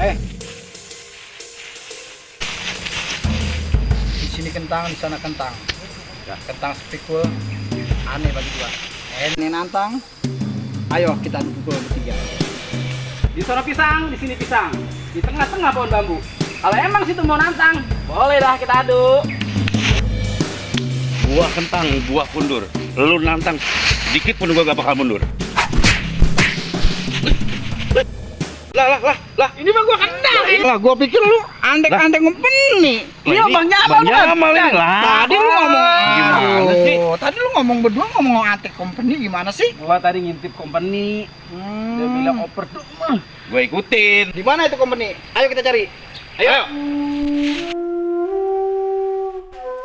Ayo. Di sini kentang, di sana kentang. Ya, kentang spikul aneh bagi gua. Ini nantang. Ayo kita adu pukul bertiga. Di sana pisang, di sini pisang. Di tengah-tengah pohon bambu. Kalau emang situ mau nantang, boleh dah kita adu. Gua kentang, gua mundur. Lu nantang, dikit pun gua gak bakal mundur. Lah, Ini mah gua kentang. Lah gua pikir lu andek-andek ngempeni. Iya, Bang Jamal, Bang Jamal ini lah. Tadi lu ngomong Gimana sih? Tadi lu ngomong berdua ngomong antek company gimana sih? Gua tadi ngintip company. Dia bilang oper tuh mah. Gua ikutin. Di mana itu company? Ayo kita cari. Ayo.